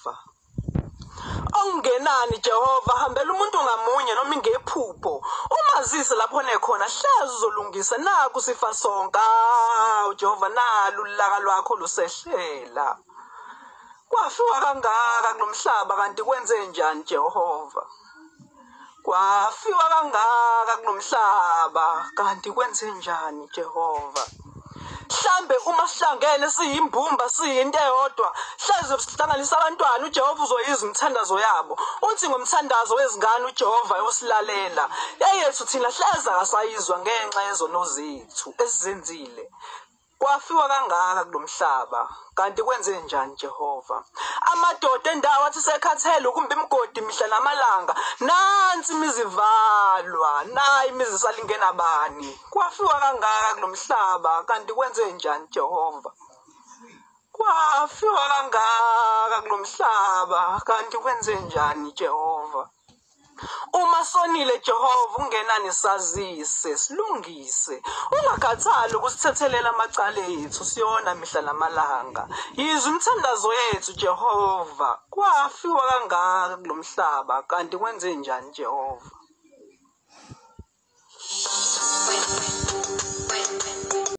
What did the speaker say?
Jehova? Okungenani Jehova, hambela umuntu ngamunye noma ingephupho, umazise lapho nekhona, hlezi uzolungisa naku sifa sonke. Awu Jehova, nalu ulaka lwakho lusehlela. Kwafiwa kangaka kulomhlaba kanti kwenze njani Jehova? Kwafiwa kangaka kulomhlaba kanti kwenze njani Jehova? Mhlambe uma sihlangene siyimbumba siyinto eyodwa, hleze sihlanganisa abantwana, uJehova uzoyizwa imithandazo yabo. Uthi ngomthandazo wezingane uJehova uyosilalela. Yeyethu thina hleze akasayizwa ngenxa yezono zethu esizenzile. Kwafiwa kangaka kulomhlaba kanti kwenze njani Jehova? Amadoda endawo athi sekhathele ukumba imigodi mihla namalanga, nansi imizi ivalwa, nayi imizi salingena bani. Kwafiwa kangaka kulomhlaba kanti kwenze njani Jehova? Kwafiwa kangaka kulomhlaba kanti kwenze njani Jehova? Uma sonile Jehova, ungenani sazise, silungise. Ungakhathali ukusithethelela amacala ethu, siyona mihla namalanga. Yizwa imithandazo yethu Jehova. Kwafiwa kangaka kulomhlaba kanti kwenze njani Jehova?